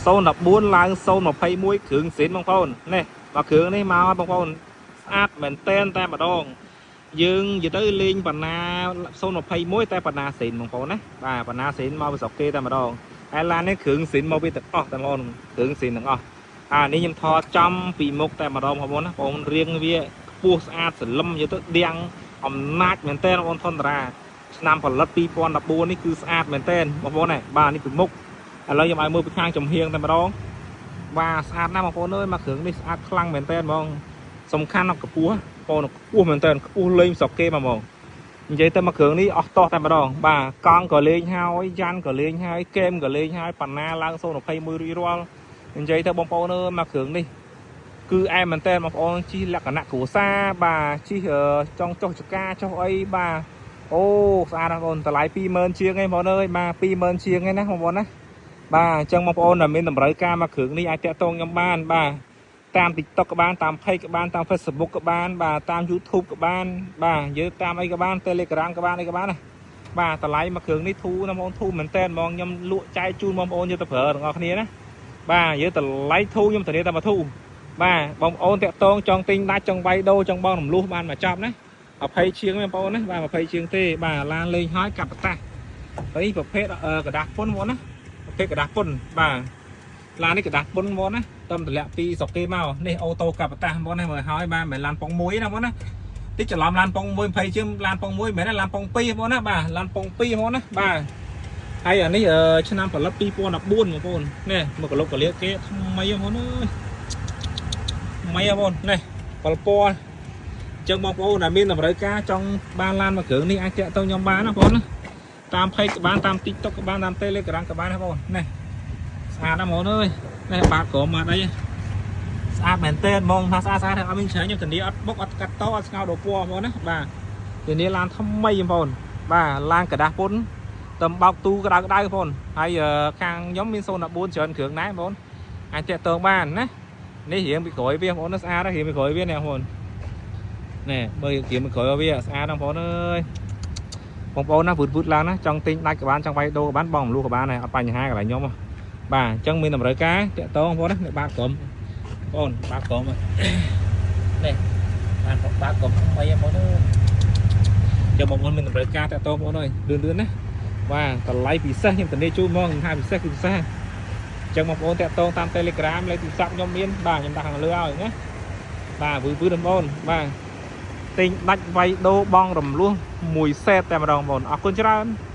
014ឡើង021គ្រឿងស៊ីនបងប្អូននេះមកគ្រឿងនេះមកបងប្អូនស្អាតមែនតែនតែម្ដងយើងនិយាយទៅលេងបណ្ណា021តែបណ្ណាស៊ីនបងប្អូនណាបាទបណ្ណាស៊ីនមកពីស្រុកគេតែម្ដងហើយឡាននេះគ្រឿងស៊ីនមកពីទាំងអស់តែបងប្អូនគ្រឿងស៊ីនទាំងអស់អានេះខ្ញុំថតចំពីមុខតែម្ដងបងប្អូនណាបងប្អូនរៀងវាខ្ពស់ស្អាតសលឹមនិយាយទៅដៀងអំណាចមែនតែនបងប្អូនថនតារាឆ្នាំផលិត2014នេះគឺស្អាតមែនតែនបងប្អូនណាបាទនេះពីមុខ ឥឡូវខ្ញុំឲ្យមើលពីខាងចំហៀងតែម្ដងបាទស្អាតណាស់បងប្អូនអើយមកគ្រឿងនេះស្អាតខ្លាំងមែនតើហ្មងសំខាន់ដល់កម្ពស់បងប្អូនខ្ពស់មែនតើខ្ពស់លេងស្រុកគេមកហ្មងនិយាយទៅមកគ្រឿងនេះអស់តោះតែម្ដងបាទកង់ក៏លេងហើយយ៉ាន់ក៏លេងហើយកេមក៏លេងហើយប៉ាណាឡើង021រួចរាល់និយាយទៅបងប្អូនអើយមកគ្រឿងនេះគឺអែមមែនតើបងប្អូនជិះលក្ខណៈគ្រួសារបាទជិះចង់ចុះចកាចុះអីបាទអូស្អាតណាស់បងប្អូនតម្លៃ20000ជាងឯងបងប្អូនអើយបាទ20000ជាងឯណាបងប្អូនណា បាទអញ្ចឹងបងប្អូនដែលមានតម្រូវការមកគ្រឿងនេះអាចតាក់ទងខ្ញុំបានបាទតាម TikTok ក៏បានតាម Page ក៏បានតាម Facebook ក៏បានបាទតាម YouTube ក៏បានបាទយើងតាមអីក៏បាន Telegram ក៏បានអីក៏បានណាបាទតម្លៃមកគ្រឿងនេះធូរណាបងប្អូនធូរមែនតើហ្មងខ្ញុំលក់ចែកជូនបងប្អូនយកទៅប្រើទាំងអស់គ្នាណាបាទយើងតម្លៃធូរខ្ញុំធានាតែមកធូរបាទបងប្អូនតាក់ទងចង់ទិញដាច់ចង់វាយដូរចង់បងរំលោះបានមកចប់ណា20ជាងបងប្អូនណាបាទ20ជាងទេបាទឡានលេងហើយកាប់បតាស់ហើយប្រភេទក្រដាសពុនបងប្អូនណា ប្រភេទក្រដាសពុនបាទឡាននេះក្រដាសពុនបងណាតំតម្លាក់ពីស្រុកគេមកនេះអូតូកាប់តាសបងណាមើលហើយបាទមិនមែនឡានប៉ុងមួយណាបងណាតិចច្រឡំឡានប៉ុងមួយ20ជាងឡានប៉ុងមួយមិនមែនឡានប៉ុង2បងណាបាទឡានប៉ុង2បងណាបាទហើយអានេះឆ្នាំផលិត2014បងប្អូននេះមកកលុកកលៀកគេថ្មីបងប្អូនអើយថ្មីបងប្អូននេះផលពណ៌អញ្ចឹងបងប្អូនដែលមានតម្រូវការចង់បានឡានមួយគ្រឿងនេះអាចតាក់ទងខ្ញុំបានណាបងប្អូនណាតាម page ក៏បានតាម TikTok ក៏បានតាម Telegram ក៏បានដែរបងប្អូននេះស្អាតណាស់បងប្អូនអើយនេះបាតក្រមបាតអីស្អាតមែនទែនហ្មងថាស្អាតស្អាតអត់មានច្រើនខ្ញុំធានាអត់បុកអត់កាត់តអត់ស្ងោរដល់ពណ៌បងប្អូនណាបាទធានាឡានថ្មីបងប្អូនបាទឡានក្រដាសពុនតំបោកទូក្តៅក្តៅបងប្អូនហើយខាងខ្ញុំមាន014ច្រើនគ្រឿងដែរបងប្អូនអាចតាក់ទងបានណានេះរៀងពីក្រោយវាបងប្អូនស្អាតរៀងពីក្រោយវានេះបងប្អូននេះមើលរៀងពីក្រោយវាស្អាតណាស់បងប្អូនអើយ បងប្អូនណាវឺតវឺតឡើងណាចង់ទិញដាច់ក៏បានចង់វាយដូរក៏បានបងរំលោះក៏បានដែរអត់បញ្ហាកន្លែងខ្ញុំបាទអញ្ចឹងមានតម្រូវការតាក់តងបងប្អូនណានេះបាទក្រុមបងប្អូនបាទក្រុមនេះបានបាទក្រុមថ្មីបងប្អូនអើយចាំបងប្អូនមានតម្រូវការតាក់ទងបងប្អូនអើយលឿនលឿនណាបាទតម្លៃពិសេសខ្ញុំធានាជូនហ្មងថាពិសេសគឺពិសេសអញ្ចឹងបងប្អូនតាក់ទងតាម Telegram លេខទូរស័ព្ទខ្ញុំមានបាទខ្ញុំដាក់ខាងលើឲ្យណាបាទវឺតវឺតបងប្អូនបាទទិញដាច់វាយដូរបងរំលោះមួយសេតតែម្ដងបងប្អូនអរគុណច្រើន។